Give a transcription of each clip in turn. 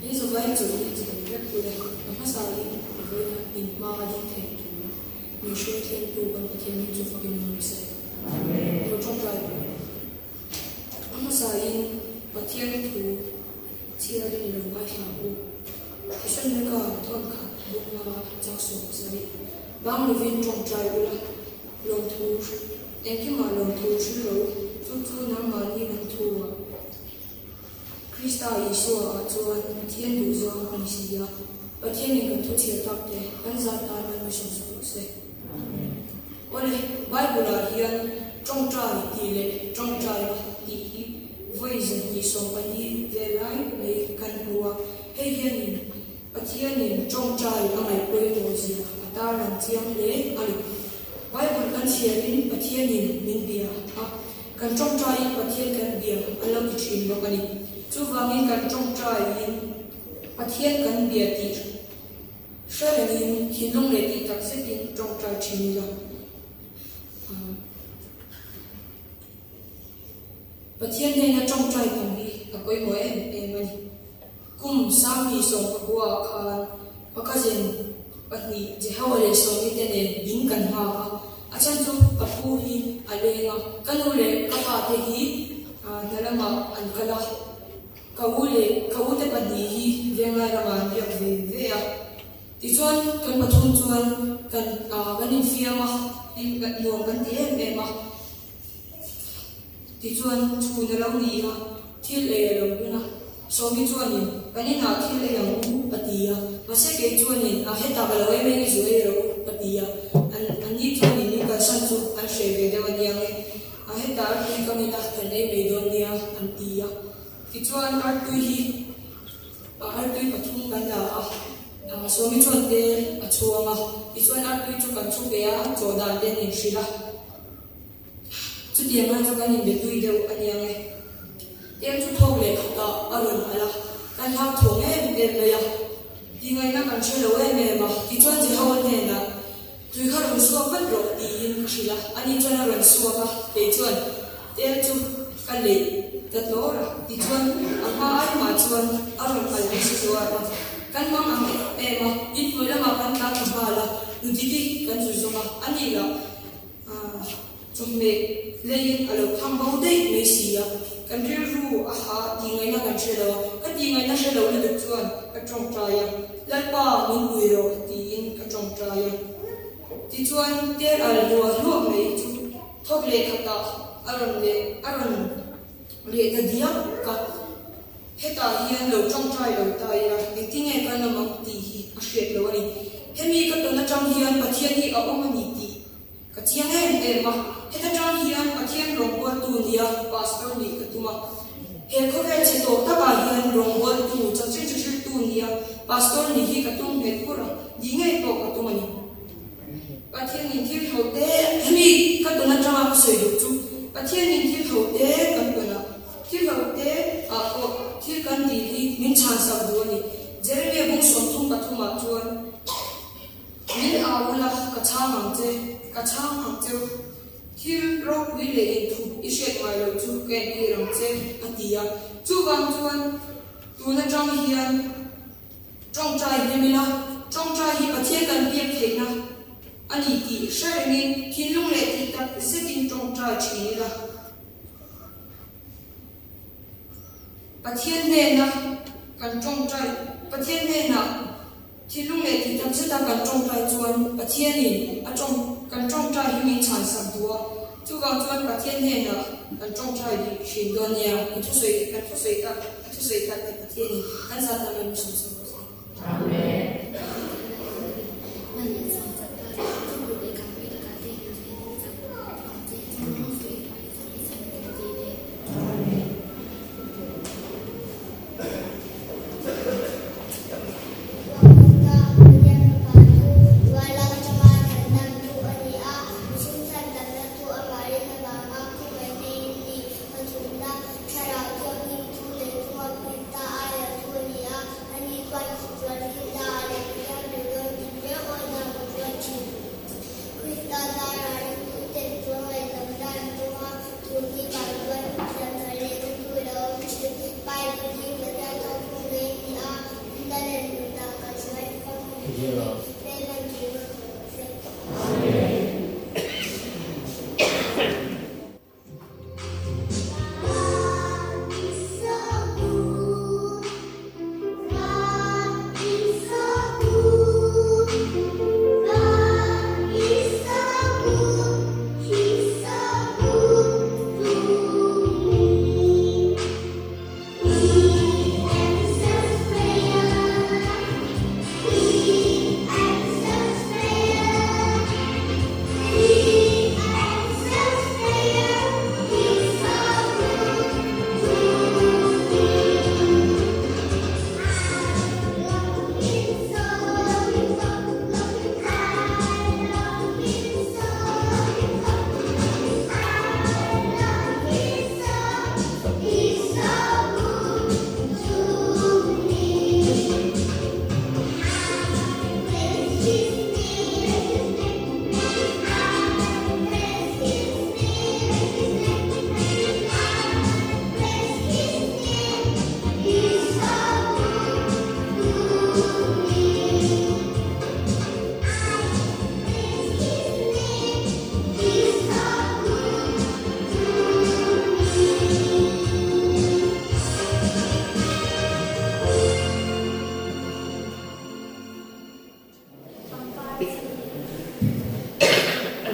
In zavai chawlhni chi eng vek ule, ka hmasa in ka vawiina in hma a ding thei tura min hruai thlengtu kan Pathian hi chu fakin awm rawh se. Lo tawngtai rawh. A hmasa in Pathian thu chhiarin lo ngaithla ang u. Thesalonika thawn khat bunga chang sawm sarih bang lovin tawngtai ula, lawmthu engkimah lawmthu hrilh rawh u, chu chu nangmahni kan thu ah. Krista Isua ah chuan Pathian duh zawng a ni si a, Pathianin kan thu chhiar tak te kan zat tan a mission sak rawh se. Awle, Bible ah hian tawngtai tih leh tawngtaina tih hi vawi 240 vel lai mai kan hmu a, hei hianin Pathianin tawngtai a ngaihpawimawh zia a tarlang chiang hle a ni. Bible kan chhiarin Pathianin min bia a, kan tawngtaiin Pathian kan bia a lo ti thin bawk a ni. Chuvangin kan tawngtaiin Pathian kan bia tih hre rengin thinlung leh tih tak zetin tawngtai thin ila. Pathian hnena tawngtai tam hi a pawimawh em em a ni. Kum 2019 ah khan ka cousin pahnih Jehoa leh Sawmi te nen in kan nghak a, a chhan chu ka pu hi a leng a, ka nu leh ka pa te hi hna lamah an kal a, ka u leh ka u te pahnih hi venglai lamah an riak ve ve a. Tichuan kan pathum chuan kan kan infiam a, nuam kan ti em em a. Tichuan, chhun a lo ni a, thil ei a lo hun a. Sawmi chuanin, Kan inah thil ei ang u, a ti a. Mahse kei chuanin, A hetah ka lo em eng i zu ei ro, ka ti a. An anni chuanin min kalsan chu an hreh ve deuh a niang e. A hetah artui ka ngin a, kan ei mai dawn nia, an ti a. Tichuan, artui hi artui pathum kan la a, Sawmi chuan te a chhuang a. Tichuan, artui chu kan chhu ve a, chaw dan te an inhrilh a. Chutiang lai chu kan inbe tui deuh a nia nge. Tel chu thawk leh khatah a rawn alh a, kan hlauthawng em em mai a. Tingaihna kan hre lo em em a, tichuan Jehoa hnenah, Tui kha rawn suak vat rawh tiin ka hrilh a, ani chuan a rawn suak a, kei chuan tel chu ka leih ta tlawr a, tichuan a hma aimah chuan a rawn alh nasa zuar a, kan mang ang em em a, inhnuai lamah kan tlan ta nghal a, nudidi kan zu zawng a, ani lah Chawhmeh leiin a lo thang bo daih mai si a, kan rilru a ha tih ngaihna kan hre lo a, ka tih ngaihna hre lo lutuk chuan ka tawngtai a, Lalpa min pui rawh tiin ka tawngtai a. Tichuan tel al hluah hluah mai chu thawk leh khatah a rawn leh a rawn leh ta diak a, hetah hian lo tawngtai lo ta ila engtinge kan awm ang tih hi. dik a hriat loh a ni. Hemi ka tawn atang hian Pathian hi a awm a ni tih ka chiang em em a. Heta tang hian Pathian rawngbawltu nia Pastor nih ka tum a. He khawvel chhe tawh takah hian rawngbawltu, chanchin hriltu nia Pastor nih hi ka tum nghet bur a, nih ngei pawh ka tum a ni. Pathianin thil tho te, hemi ka tawn atanga ka sawi duh chu, Pathianin thil tho te kan tawn a, thil tho te ah pawh thil kan tih hi min chhan sak duh a ni. Jeremia bung 33 ah chuan, Min au ula, ka chhang ang che, ka chhang ang cheu, thil ropui leh inthup i hriat ngai loh chu ka entir ang che, a ti a. Chuvang chuan tun atang hian, Tawngtai hnem ila, tawngtai hi Pathian kan biak theihna a ni tih hre rengin thinlung leh tih tak zetin tawngtai thin ila. Pathian hnena kan tawngtai, Pathian hnenah thinlung leh tih tak zeta kan tawngtai chuan Pathianin a tawng kan tawngtai hi min chhansak duh a, chuvang chuan Pathian hnenah kan tawngtai duh thin dawn nia, kan thusawi kan thusawi tak. A thusawi tak te Pathianin kan zat a rawn hrim sawm rawh se. Amen. Thlarau Thianghlim chu leilunga Krista aia chu a ni a, ani chuan sual hrilhna ah leh Pathian duhdawn tih reng awihna a rawn ruat thin. Krista zarah ringtuten sual ngaihdamna an dawng a, tun hi van chuan thiam thar leh ringtu i lo awm thin. Bible hi Pathian thawkphung ngei a ni a, nunna leh nundan kan hruai famkim turin hmelhman thei rawh rawh se.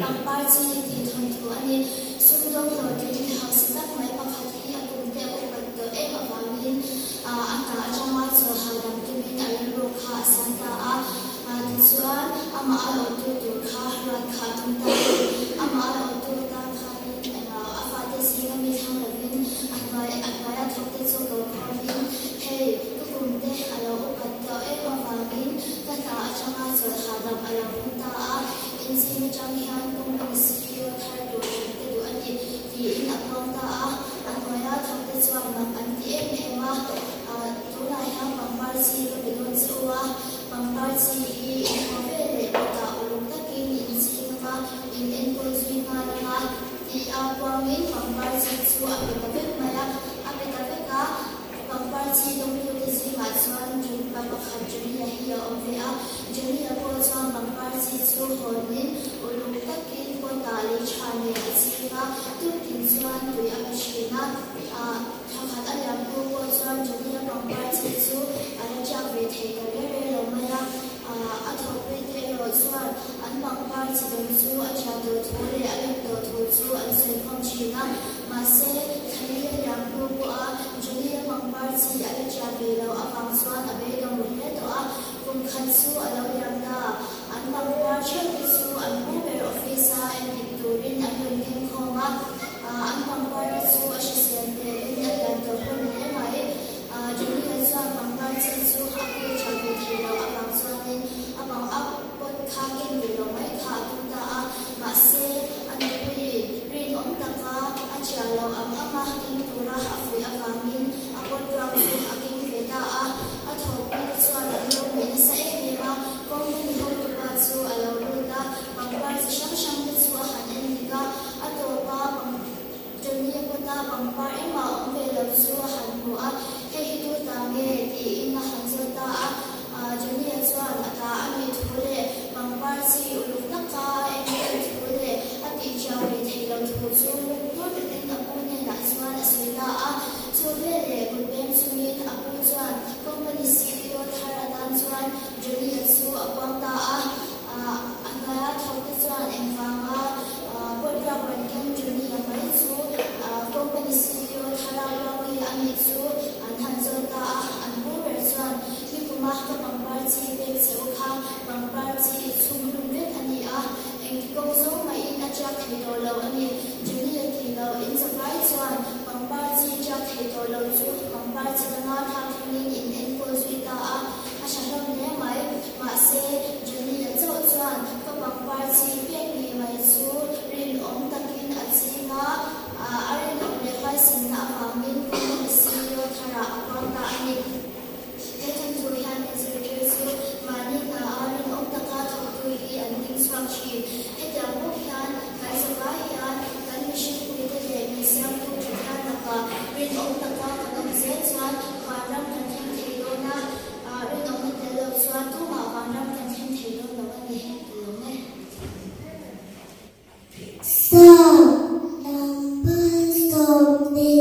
Pangpar chi tih thawnthu a ni. Sumdawng hlawhtling mi hausa tak mai pakhat hi a kum te a upat tawh em avangin a hna atanga chaw hahdam tumin a rilru kha a siam ta a. Tichuan, amah aiawhtu tur kha ruat kha a tum ta a ni. Amah aiawhtu tan khanin a fate zinga mi thlang lovin a hnuai a hnuaia thawkte chu ko khawmin, Hei, ka kum te a lo upat tawh em avangin ka hna atanga chawlh hahdam a lo hun ta a, inzing atang hian company CEO thar tur hran ka duh a ni, tiin a puang ta a. A hnuaia thawkte chuan mak an ti em em a, Tunah hian pangpar chi ka pe dawn che u a, pangpar chi hi in haw ve leh kutah uluk takin in ching ang a, in enkawl zui nghal ang a, tih a puangin pangpar chi chu a pe ta vek mai a, a pe ta vek a. Pangpar chi dawngtute zingah chuan pa pakhat Johnny-a hi a awm ve a, Johnny-a pawh chuan pangpar chi chu hawnin uluk takin pot-ah lei tha nen a ching a, tuntin chuan tui a pe thin a. Thla khat a liam hnu pawh chuan Johnny-a pangpar chi chu a la tiak ve thei ta reng reng lo mai a. A thawhpuite erawh chuan an pangpar chi dawn chu a thiah tawh thu leh a rem tawh thu chu an sawi khawm thin a. Mahse, Thlali a liam hnu pawha Johnny-a pangpar chi a la tiah ve loh avang chuan a beidawng ru hle tawh a. Kum khat. chu a lo liam ta. An pangpar theuh te chu an pu ber office a endik turin an rawn keng khawm a. An pangpar te chu a hrisel hmelin a lian tawh hlawm hle mai. Johnny-a chuan pangpar chi chu a pui tha ve thei loh avang chuanin a pang a pot kha ken ve lo mai kha a tum ta a. Mahse, a nupui rinawm taka a chiah loh ang anga keng tura a fuih avangin a pot ruak chu a keng ve ta a. A thawhpui te chuan an lo nuih nasa em em a, company hotupa chu a lo lut a, pangpar chi hrang hrang te chu a han en dik a, a tawpa pang Johnny-a pawta pangpar engmah awm ve lo chu a han hmu a, hei hi tu ta nge tiin a han zawt ta a. Johnny-a chuan a ta a nih thu leh pangpar chi uluk taka a enkawl thu leh a tihchiau ve theih loh thu chu lungtur takin a pu hnenah chuan a sawi ta a. Chu veleh kut peng chungin a pu chuan company CEO thar atan chuan Johnny-a chu a puang ta a. A hnuaia thawkte chuan engvanga contract rawn keng Johnny-a mai chu company CEO thara ruang nge a nih chu an han zawt ta a. An pu ber chuan, Nikuma ka pangpar chi pek che u kha pangpar chi chhunghlum vek a ni a, engti kawng zawng mahin a tiak thei tawh lo a ni. Johnny-a tih loh in zavai chuan pangpar chi tiak thei tawh lo chu pangpar chi danga thlak thlengin in enkawl zui ta a. A hra hlawm hle mai. Mahse, Johnny-a chauh chuan ka pangpar chi pek ngei mai chu rinawm takin a ching a, a rinawm leh huaisenna avangin company CEO tharah a kuang ta a ni. He thawnthu hian min zirtir chu mahni hna a rinawm taka thawktu hi an ding chhuak thin. Hetiang bawk hian kan zavai hian kan mihring puite leh min siamtu Pathian lakah rinawm taka kan awm zel chuan vanram kan thleng thei dawn a. Rinawmna tel lo chuan tumah vanram kan thleng thei dawn lo a ni, ti lo nge? Psalm number 23,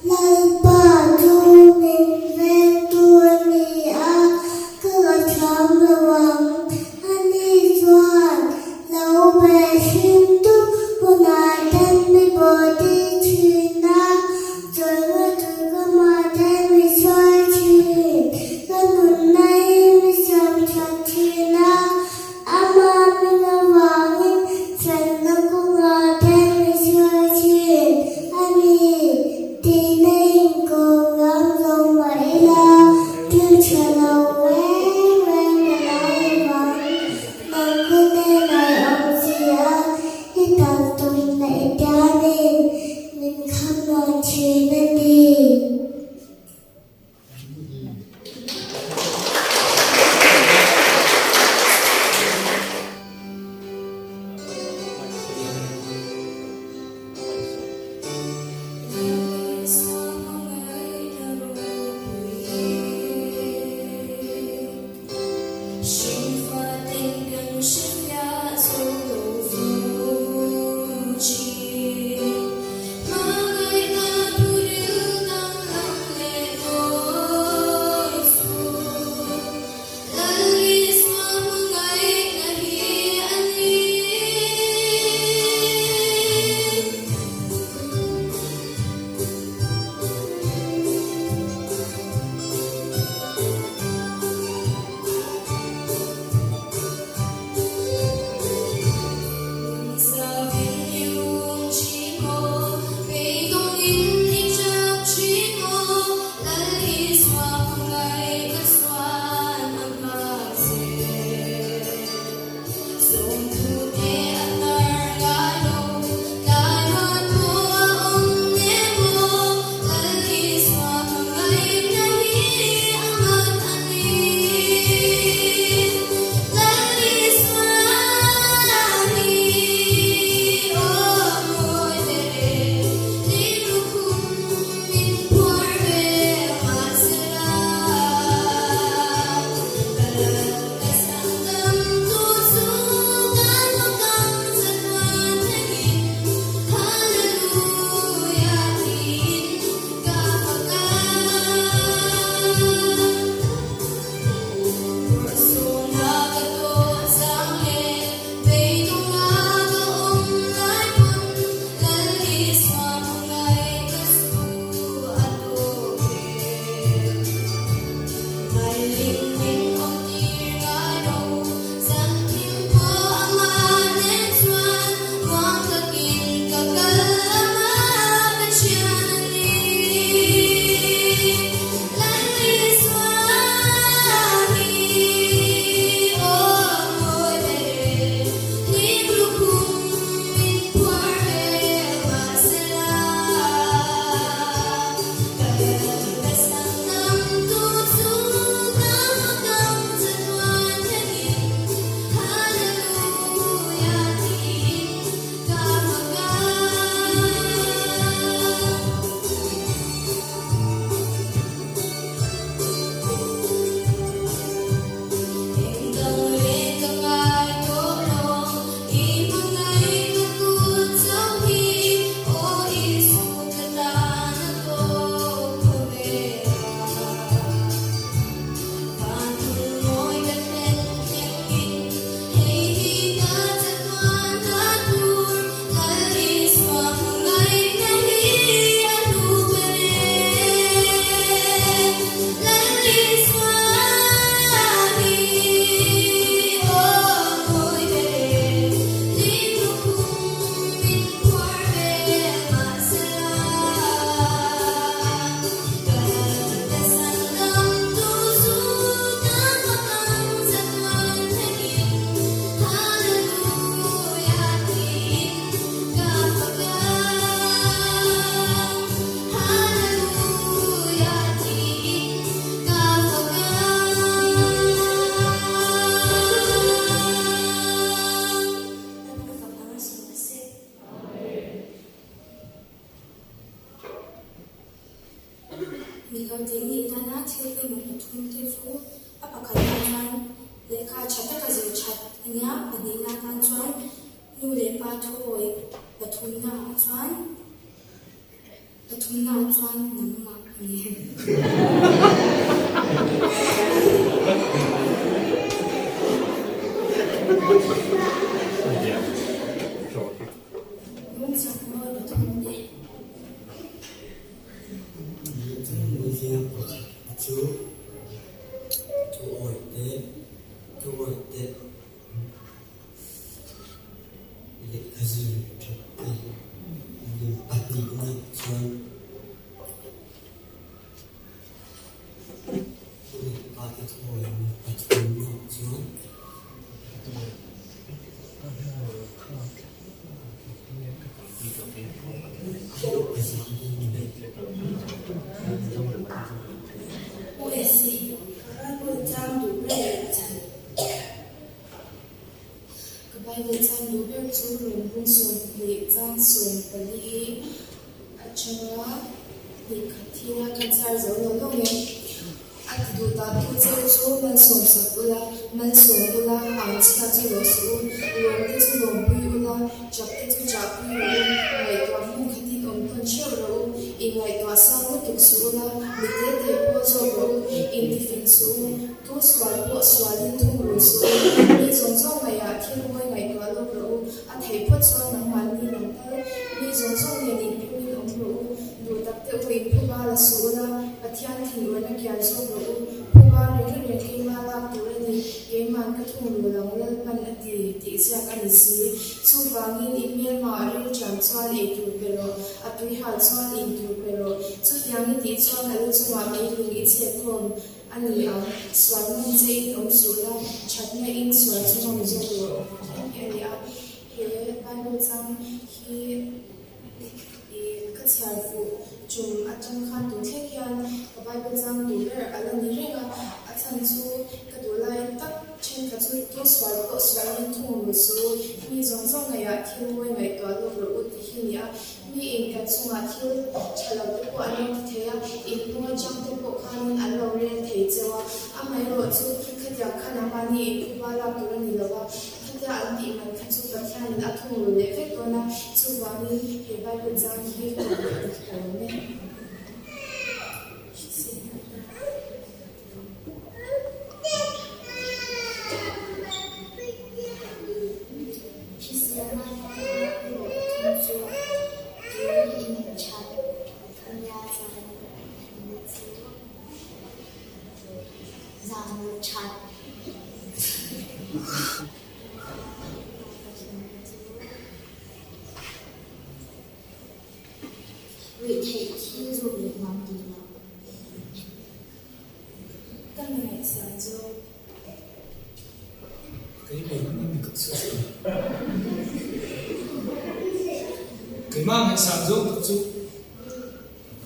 Lalpa chu min vengtu a ni a, ka la thiam lo ang. Ani chuan lo ve hrim dup hunah ten mi bawhti thin a. Chawlhna tur ka mahte mi sawi thin, ka nunna hi mi siam that thin a, ama hming avangin felna kawngah te mi sawi thin a ni tihna inkawm lam zawng mah ila, thil tha lo reng reng ka lo avang nang ka hnenah i awm si a, i tal tum leh i tianin. Min kham muang thin a ni. Lehkha tha taka zir that a nia, pahnihna atan chuan nu leh pa thu awih pathumna ah chuan pathumna ah chuan nangmah a ni. Lungchak mawi pathum te. Mizia pakhat chu Thuawi te, thuawi te lehkha zir that te an pahnihna chuan lehkha te thuawi pathumna chuan USC, Ka Bible chang duh ber leh a chhan. Ka Bible chang duh ber chu rawn bung 20 chang 14 atanga hnih khat thina ka chhiar zo lo lo e. A ti duh ta tu cheu chu malsawm sak ula, malsawm ula, ang chhia chu lo suh u, lawm te chu lawmpui ula, chak te chu chahpui rawh u, ngaihtuah hmun khatin awm tawn theuh rawh u, inngaihtuah sang lutuk suh ula, mi te te pawh zawk rawh u, intifing suh u, tu sual pawh sualin thung rul suh u, mi zawng zawng ngaihah thil mawi ngaihtuah lawk rawh u, a theih phawt chuan nangmahni lam tal, mi zawng zawng nen inphumin awm rawh u, duh tak te u inphuba la suh ula, Pathian thinurna kian zawk rawh u, phuba reng reng keima lak tur a ni, keiman ka thung rul ang Lalpan a ti, tih ziak a ni si. Chuvangin i hmelma a ril ṭan chuan ei tur pe rawh, a tui hal chuan in tur pe rawh. Chutiang i tih chuan a lu chungah meiling i chhep khawm a ni ang, sual ngam che in awm suh la, ṭhatna in sual chu ngam zawk rawh tih hi a ni a. He Bible chang hi. I ka chhiar fuh tum atang khan tun thleng hian ka Bible chang duh ber a la ni reng a, a chhan chu ka duh lai tak thenkhat chu tu sual pawh sualin thung ru su, mi zawng zawng ngaihah thil mawi ngaihtuah lawk rawh u tih hi ni a, mi in kan chungah thil tha lo te pawh an lo ti thei a, in hnung atang te pawh khanin an lo rel thei cheu a, amaherawh chu khatiang khan amahni inphuba lak tur a ni lo a. Khatia an tih man kha chu Pathianin a thung ru leh vek dawn a, chuvangin he Bible chang hi ka duh a ni awm e. Hriselna atana pawimawh pathum chu tui in that nia zan pathumna chu zan mut that. Ruih theih thil zuk leh hmang tih loh. Ka mi ngaihsan chu. Keimah ngaihsan zawng tak chu.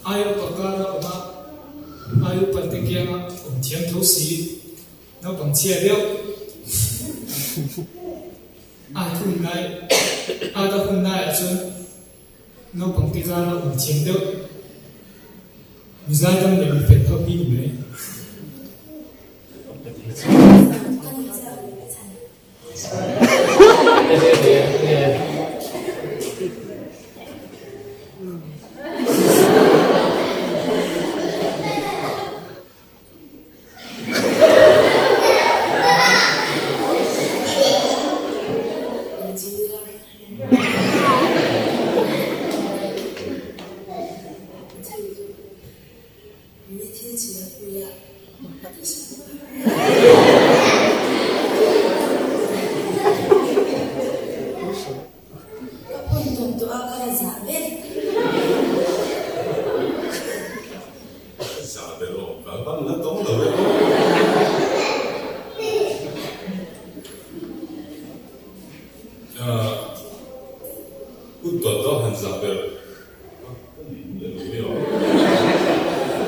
Ai upa kara awm a, ai upa te kianga awm thiam tho si, naupang chhia deuh. A hun lai, a ta hun laiah chuan naupang te kara awm thiam deuh, mizai dam leh mifel ho hi ni mai. Mi thil chhiar pui a Ka phun tawn tawh a ka la zah ber. Zah ber aw, kal bang la tawng lo e aw. Hun tawn tawh han zah ber.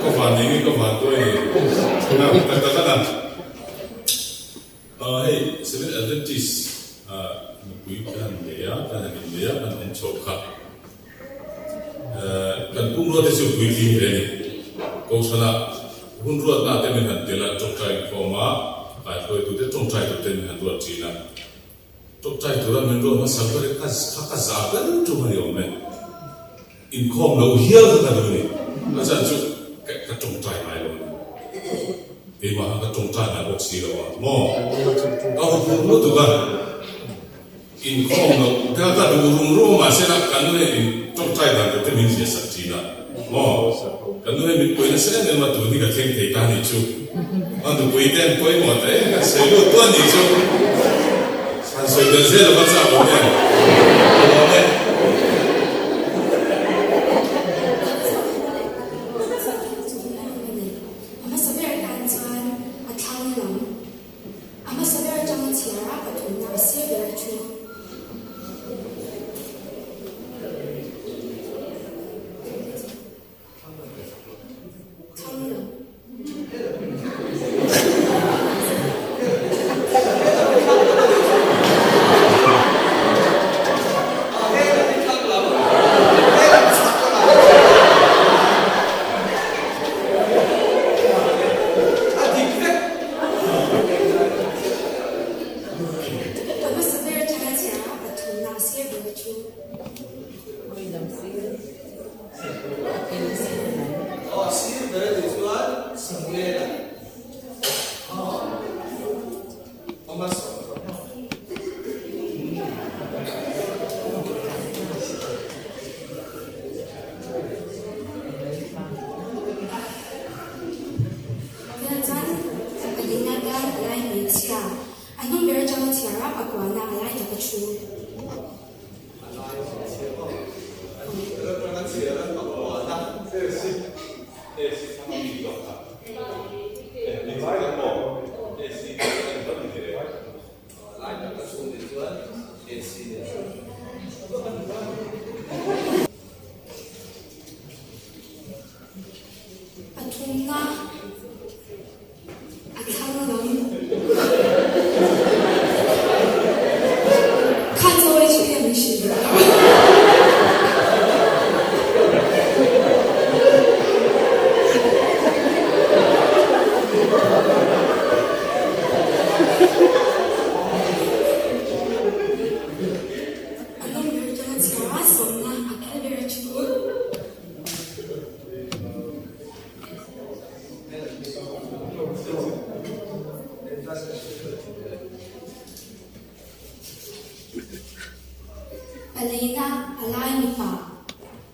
Ka van nei nge ka van tuai nei na tak tak a na. Hei Seventh Adventist nupui kan han nei a, kan han innei a, kan awm chhoh kha. Kan pumrua te chu puitling hle a ni. Kohhranah hun ruatna te min han tel a, tawngtai inkhawm a. kaihruaitute tawngtai turte min han ruat thin a. Tawngtai tura min ruat hmasa ber hi ka kha ka zah ber tum a ni awm e. Inkhawm lo hial kha ka duh a ni. A chhan chu ka ka tawngtai ngai lo a ni. Keimah khan ka tawngtai ngai bawk si lo a maw? Ka huphurh lutuk a. Inkhawm loh te kha ka duh rum rum a mahse la ka nu hian in tawngtai dan tur te min ziah sak thin a maw? Ka nu hian min pui nasa em em a tun hi ka thleng thei ta nih chu. A nupui te an pawimawh ta em kan sawi lut tuah nih chu. Han sawi tel zel lova chak awm em? Ka lawm e. A hmasa ber tan chuan a thlang lam. A hmasa ber atanga chhiar a pathumna a sir ber a thu. Thlang lam. A hmasa ber atanga chhiar a pathumna a sir ber a thu. Tunah chuan Alina tan a lai hmeichhia a hnung ber atanga chhiar a pakuana a lai tak a thu. Pathumna a thlang lam. Kha chawi chu hian min hrilh duh lo. A hnung ber atanga chhiar a sawmna a kal ber a thu. Palina a lai mipa.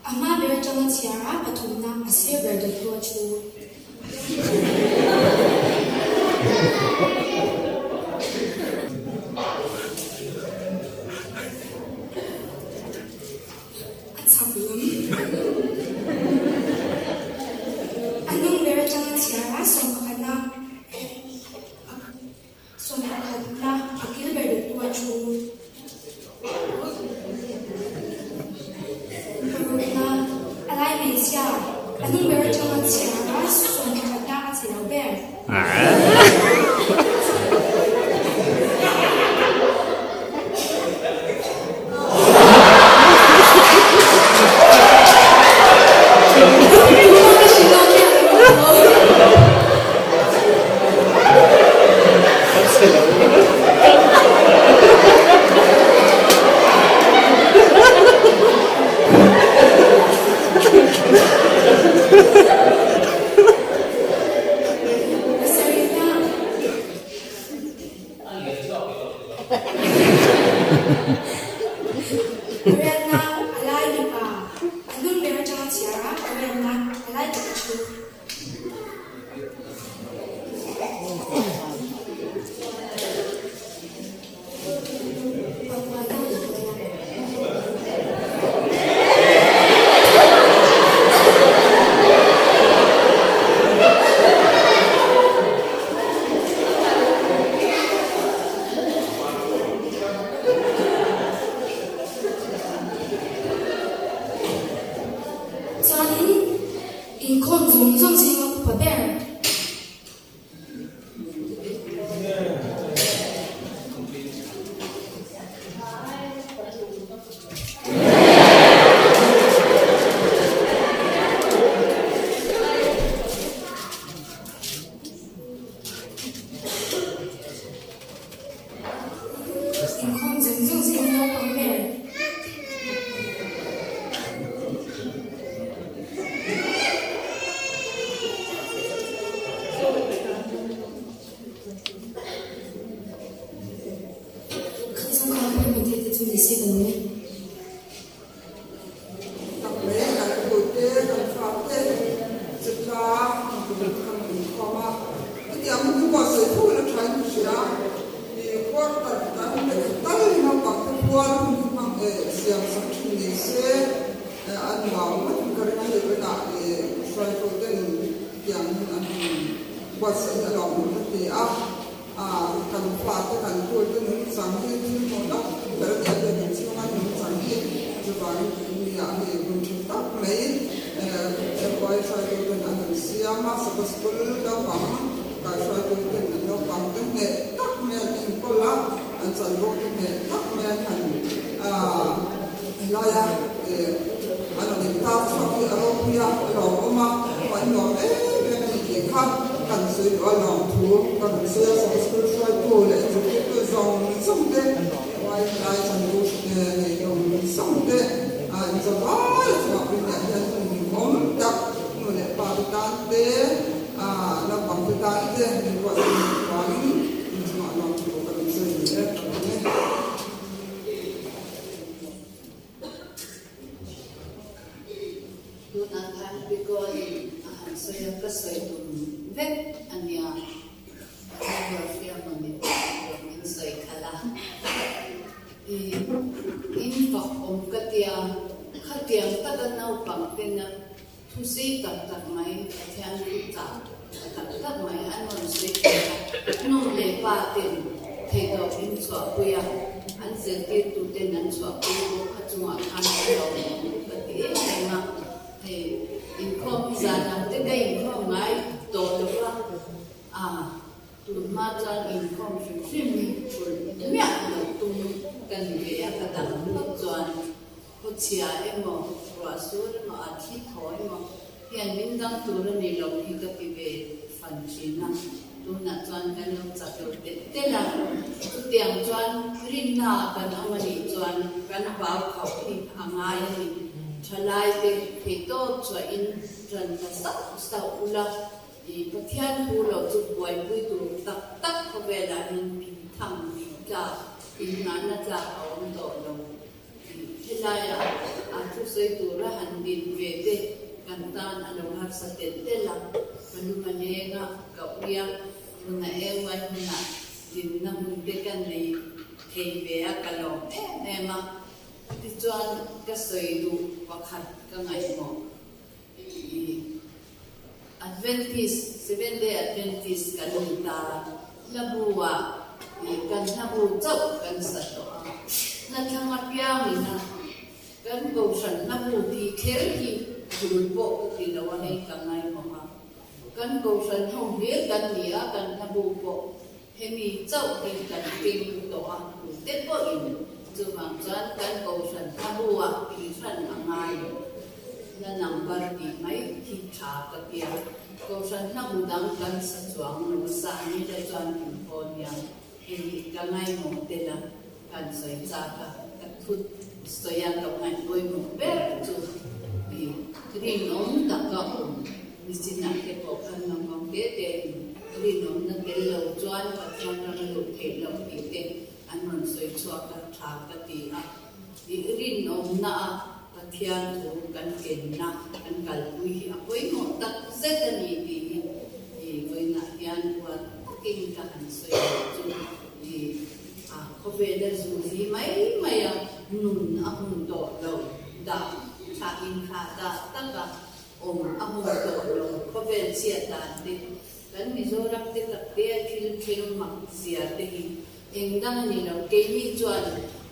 A hma ber atanga chhiar a pathumna a sir ber dawttu a thu. A chak lam. A hnung ber atanga chhiar a sawmpakhatna sawmpakhatna a kil ber dawttu a thu. Parukna a lai hmeichhia a hnung ber atanga chhiar a sawmpakhatna a che lo ber. Pariatna a lai mipa a hnung ber atanga chhiar a, pariatna a lai tak a thu. se ka lawm e. Tak mai kan tute, kan fate chutla tum kan inkhawm a, hetiang hun hi buatsaih fo ila tha in ka hria. I quarter kan tal hi naupang te pual hun hi hmang eh siam sak thin ni se a nuam ngawt in ka ring a, hei vawiinah hruaitu ten hetiang hun an han buatsaih hi a lawmawm ka ti a. A, kan fate kan tute nungchang hi thil hmuh tak ber a ni a, biakinn chhunga nungchang hi chuvangin tihni ah hei hun tha tak mai FY hruaituten an han siam a, Sabbath School naupang kaihhruaituten an naupang te hneh tak mai an enkawl a, an chanvo te hneh tak mai an han helai a an rawn intar chhuak hi a ropui a, a lawmawm a, an nuam em em a ni tih kha kan sawi duh a, lawmthu ka rawn sawi a, Sabbath School hruaitu leh zirtirtu zawng zawng te Vai lai chanvo nei zawng zawng te inzavai a chhuah pui tih ah hian hun hlimawm tak nu leh pa te tan te, naupang te tan te min ruahsan vangin inchungah lawmthu ka rawn sawi ni e, ka lawm e. Tunah khan Pico-in a han sawi a, ka sawi tum vek a nia. Pathian ruahhria mawni pawh min sawi khalh a. I in fak awm ka tia, khatiang taka naupang tena thu sei tak tak mai Pathian thu chah tha tak tak mai an rawn sawi thei a, nu leh pa ten theihtawp in chhuahpui a, an zirtirtu ten an chhuahpui bawk a chungah khan a lo awm ka ti em em a, hei inkhawm hi zan ang te ka inkhawm ngai tawh lo va, a tunhma chuan inkhawm hrim hrim hi phur miah lo tum ka ni ve a, ka dang phawt chuan. Khawchhia emaw, ruahsur emaw, a thi thaw emaw hian min dang tur a ni lo hi ka ti ve fan thin a, tunah chuan kan lo chak lo telh telh a, chutiang chuan rinnaah kan awm a nih chuan kan pau khauh hi a ngai a ni. Thalaite theihtawp chhuahin ṭan ta sauh sauh ula, i Pathian thu lo chu buaipui tur tak tak khawvelah hian min tham tih tlak, inngahna tlak a awm tawh lo. Helaiah a thusawi tura han din ve te kan tan a lo harsa telh telh a, ka lung a leng a, ka ui a, tuna EY hmunah dinna hun te ka nei thei ve a, ka lawm em em a. Tichuan ka sawi duh pakhat ka ngaihmawh i Adventist, Seventh Day Adventist kan ni ta, hlabu-ah ih kan hlabu chauh kan sa tawh a, hnathlang apiangin a kan kohhran hlabu tih kher hi tul pawh ka ti lo a, hei ka ngaimawh a, kan kohhran ho hlir kan ni a, kan hlabu pawh hemi chauh hi kan keng tawh a, tute pawhin chuvang chuan kan kohhran hlabu-ah tihhran a ngai lo. Na number tih mai hi tha ka ti a, Kohhran hlabu dang kan sa chuang lo sa ni te chuan in haw nia, hei hi ka ngaihmawh tel a, kan sawi chak a, ka thut sawi a ka ngaih pawimawh ber chu i rinawm taka awm nichinah te pawh khan naupang te te in rinawmna tel lo chuan Pathian ram a luh theih loh tih te an rawn sawi chhuak a tha ka ti a, i rinawmna a Pathian thu kan kenna kan kalpui hi a pawimawh tak zet a ni tih hi i vawiinah hian uar takin ka han sawi ang chu. I a khawvela zu zi mai mai a nun a hun tawh lo, dah thlah inthlah dah taka awm a hun tawh lo, khawvel chhiat dan te, kan Mizoram te tak te a thil thleng mak zia te hi Eng dang a ni lo, keini chuan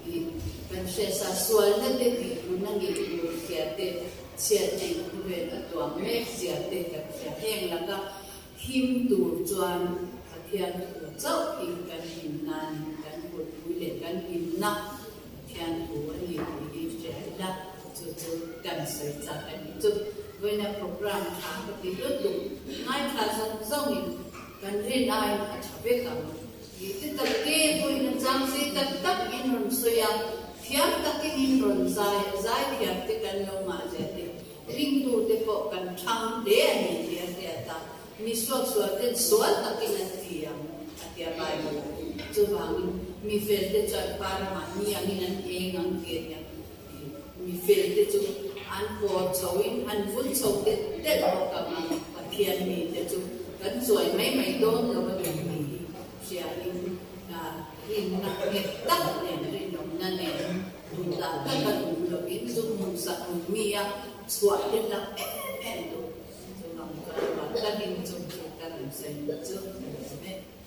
i kan hriatsa sualna te tih hun a nih tur zia te, chhiatna in khawvel a tuam mek zia te kan hria. Heng laka him tur chuan Pathian thu chauh hi kan him nan kan kulhpui leh kan himna Pathian thu a ni tih hi hria ila, chu chu kan sawi chak a ni. Chu vawiina program tha ka ti lutuk, ngaithla zawng zawngin kan rin aiin a tha vek ang. Tih te tak te pawhin a chang sei tak tak in rawn sawi a, thiam takin in rawn zai a, zai thiam te kan lo ngah zia te, ringtu te pawh kan thang hle a ni tih a hriat a, mi suaksual ten sual takin an ti ang a tia Bible ah. Chuvangin mi felte chuan Pa ramah ni angin an eng ang tih a nia. Mi felte chu an pawr chhoin an vul chho telh telh bawk ang a, Pathian mite chu kan chuai mai mai dawn lo a ni tih hi hriain rinna nghet tak nen rinawmna nen duhdah taka nung lovin zu hmun sak nung mi a chhuah te hlauh em em duh. Chuvang chuan Pathian chu ka rawn sawi chu a ni awm e.